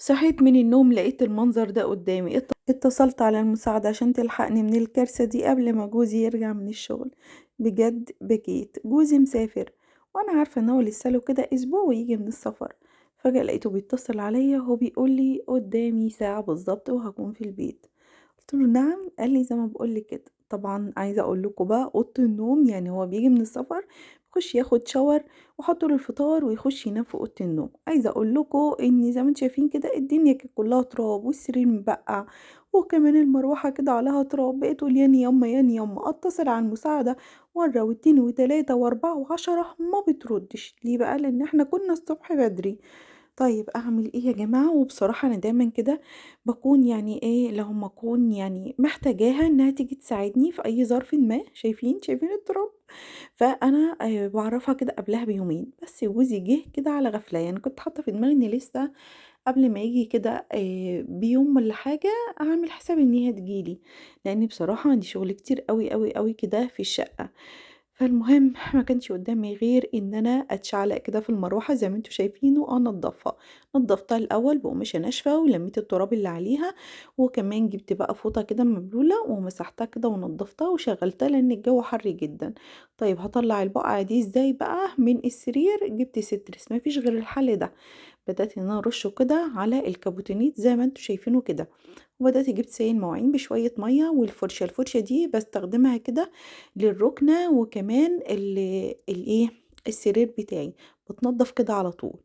صحيت من النوم لقيت المنظر ده قدامي، اتصلت على المساعدة عشان تلحقني من الكارثة دي قبل ما جوزي يرجع من الشغل. بجد بكيت، جوزي مسافر وانا عارفة ان هو لسه له كده اسبوع ويجي من السفر. فجأة لقيته بيتصل عليا وهو بيقول لي قدامي ساعة بالظبط وهكون في البيت. قلت له نعم؟ قال لي زي ما بقول لك كده. طبعا عايزة اقول لكم بقى اوضة النوم، يعني هو بيجي من السفر يخش ياخد شاور وحط له الفطار ويخش ينام في اوضة النوم. عايزه اقول لكم ان زي ما انتم شايفين كده الدنيا كانت كلها تراب والسرير مبقع وكمان المروحة كده عليها تراب. بقيت اقول ياني ياما ياني ياما، اتصل على المساعدة مرة واتنين وتلاتة واربعة وعشرة ما بتردش. ليه بقى؟ لان احنا كنا الصبح بدري. طيب اعمل ايه يا جماعة؟ وبصراحة انا دايما كده بكون يعني ايه لو ما اكون يعني محتاجاها انها تيجي تساعدني في اي ظرف ما. شايفين التراب؟ فانا بعرفها كده قبلها بيومين. بس جوزي جه كده على غفلة، يعني كنت حاطه في دماغي ان لسه قبل ما يجي كده بيوم ولا حاجة اعمل حساب ان هي تجيلي، لان بصراحة عندي شغل كتير قوي قوي قوي كده في الشقة. فالمهم ما كانش قدامي غير ان انا اتشعلق كده في المروحة زي ما انتم شايفين وانضفها. نضفتها الاول بقماشه ناشفة ولميت التراب اللي عليها، وكمان جبت بقى فوطه كده مبلوله ومسحتها كده ونضفتها وشغلتها لان الجو حر جدا. طيب هطلع البقعة دي ازاي بقى من السرير؟ جبت سترس، ما فيش غير الحل ده. بدات ان انا ارشه كده على الكابوتينيت زي ما انتم شايفينه كده، وبدات جبت سايل مواعين بشوية مية والفرشه، الفرشة دي بستخدمها كده للركنه وكمان الايه السرير بتاعي بتنضف كده على طول.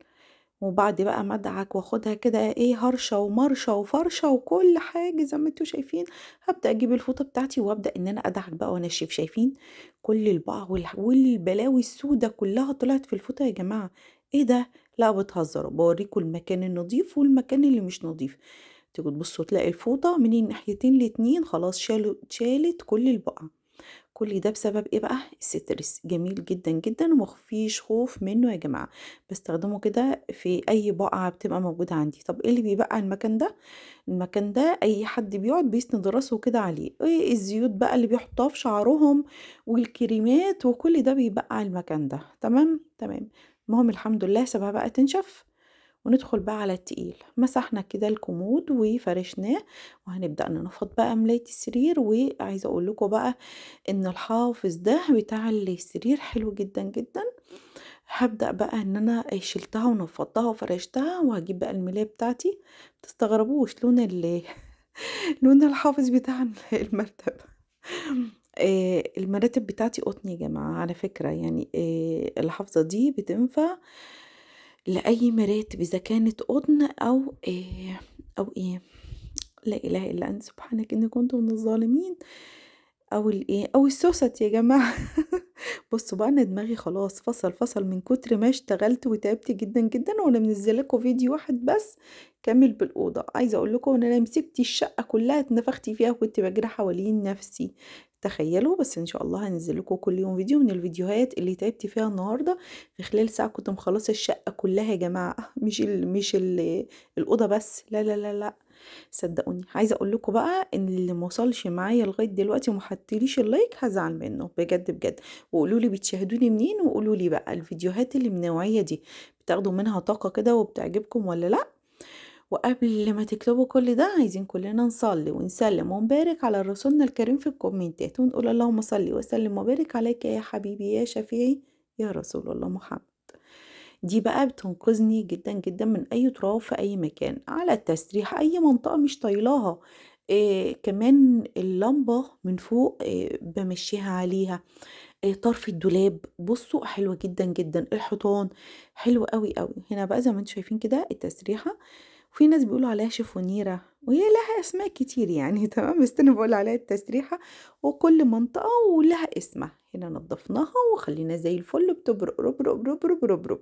وبعد بقى ما ادعك واخدها كده ايه هرشه ومرشه وفرشه وكل حاجة زي ما انتم شايفين، هبدا اجيب الفوطه بتاعتي وابدا ان انا ادعك بقى وانشف. شايفين كل البقع والبلاوي السودة كلها طلعت في الفوطه يا جماعة. ايه ده؟ لا بتهزروا، بوريكم المكان النظيف والمكان اللي مش نظيف. تيجوا تبصوا تلاقي الفوطه من الناحيتين الاتنين خلاص شالت كل البقع. كل ده بسبب ايه بقى؟ السترس. جميل جدا جدا ومفيش خوف منه يا جماعة، بستخدمه كده في اي بقعة بتبقى موجودة عندي. طب ايه اللي بيبقع المكان ده؟ المكان ده اي حد بيقعد بيسند راسه كده عليه، ايه الزيوت بقى اللي بيحطوها في شعرهم والكريمات وكل ده بيبقع المكان ده. تمام تمام. المهم الحمد لله سيبها بقى تنشف وندخل بقى على التقيل. مسحنا كده الكومود وفرشناه وهنبدأ ننفض بقى ملاية السرير. وعايزة اقول لكم بقى ان الحافظ ده بتاع السرير حلو جدا جدا. هبدأ بقى ان انا شلتها ونفضتها وفرشتها وهجيب بقى الملاية بتاعتي. متستغربوش لون لون الحافظ بتاع المرتبة. المراتب بتاعتي قطن يا جماعة على فكرة، يعني الحافظة دي بتنفع لأي مراتب إذا كانت قطن أو إيه أو إيه، لا إله إلا أنت سبحانك إني كنت من الظالمين، أو الإيه أو السوست يا جماعة. بصوا بقى أنا دماغي خلاص فصل من كتر ما اشتغلت وتعبت جدا جدا، وأنا منزله لكم فيديو واحد بس كامل بالأوضة. عايزة أقول لكم إن أنا مسكت الشقة كلها اتنفخت فيها وكنت بجري حوالين نفسي، تخيلوا. بس ان شاء الله هنزل لكم كل يوم فيديو من الفيديوهات اللي تعبت فيها النهارده. في خلال ساعة كنت مخلصة الشقة كلها يا جماعة، مش ال مش ال الاوضة بس، لا لا لا لا صدقوني. عايزه اقول لكم بقى ان اللي ما وصلش معايا لغاية دلوقتي وما حطليش ال like هزعل منه بجد بجد. وقولوا لي بتشاهدوني منين، وقولوا لي بقى الفيديوهات اللي من النوعية دي بتاخدوا منها طاقة كده وبتعجبكم ولا لا. وقبل ما تكتبوا كل ده عايزين كلنا نصلي ونسلم ونبارك على رسولنا الكريم في الكومنتات، ونقول اللهم صل وسلم وبارك عليك يا حبيبي يا شفيعي يا رسول الله محمد. دي بقى بتنقذني جدا جدا من اي تراب في اي مكان، على التسريح، اي منطقة مش طايلاها. كمان اللمبة من فوق بمشيها عليها. طرف الدولاب بصوا حلوة جدا جدا، الحيطان حلوة قوي قوي. هنا بقى زي ما انتم شايفين كده التسريحة، وفي ناس بيقولوا عليها شيفونيرة وهي لها اسماء كتير يعني تمام، بس انا بقول عليها التسريحة، وكل منطقة ولها اسمها. هنا نظفناها وخلينا زي الفل بتبرق رب رب رب رب رب رب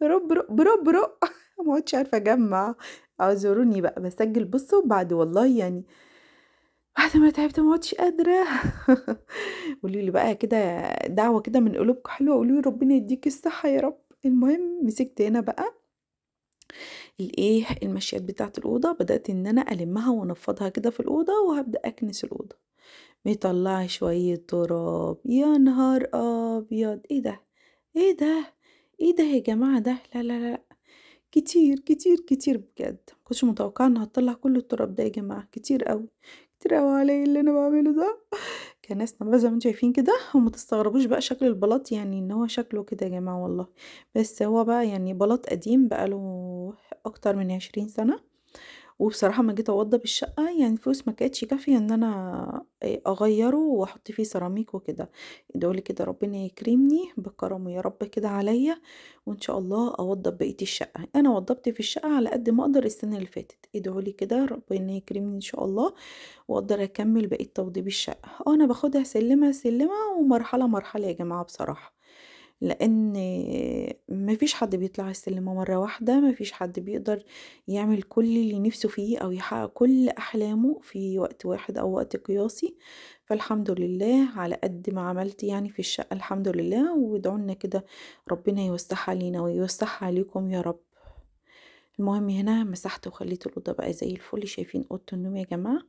رب رب رب رب. ما عدتش عارفة اجمع، اعذروني بقى بسجل. بصوا بعد والله يعني بعد ما تعبت ما عدتش قادرة. قولوا لي بقى كده دعوة كده من قلوبكم حلوة، قولوا لي ربنا يديك الصحة يا رب. المهم مسكت هنا بقى الايه المشيات بتاعت الأوضة، بدأت ان انا ألمها وانفضها كده في الأوضة، وهبدأ اكنس الأوضة. مطلعة شوية تراب، يا نهار أبيض، ايه ده ايه ده ايه ده يا جماعة ده، لا لا لا، كتير كتير كتير بجد، ما كنتش متوقعة إنها هتطلّع كل التراب ده يا جماعة، كتير أوي، كتير أوي عليَّ اللي أنا باعمله ده. كنسنا بقى زي ما أنتم شايفين كده، وما تستغربوش بقى شكل البلاط يعني إن هو شكله كده يا جماعة والله، بس هو بقى يعني بلاط قديم بقى له أكتر من 20 سنة. وبصراحة أمّا جيت أوضّب الشقة يعني الفلوس ما كانتش كافية إن أنا أغيّره وأحط فيه سيراميك وكده. ادعوا لي كده ربنا يكرمني بكرمه يا رب كده عليَّ، وإن شاء الله أوضّب بقية الشقة. أنا وضّبت في الشقة على قد ما أقدر السنة اللي فاتت، ادعوا لي كده ربنا يكرمني إن شاء الله وأقدر أكمّل بقية توضيب الشقة. أنا باخدها سلِّمة، سلِّمة ومرحلة، مرحلة يا جماعة بصراحة، لإن ما فيش حد بيطلع السلِّمة مرّة واحدة، ما فيش حد بيقدر يعمل كل اللي نِفْسه فيه أو يحقق كل أحلامه في وقت واحد أو وقت قياسي. فالحمد لله على قد ما عملت يعني في الشقة الحمد لله، وادعوا لنا كده ربنا يوسّعها علينا ويوسّعها عليكم يا رب. المهم هنا مسحت وخليت الأوضة بقى زي الفل. شايفين أوضة النوم يا جماعة؟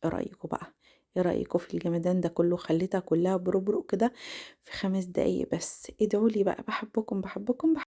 إيه رأيكم بقى؟ إيه رأيكم في الجمدان ده كله؟ خليتها كلها بربرق كده في 5 دقايق بس. ادعوا لي بقى، باحبكم، باحبكم، باحبكم.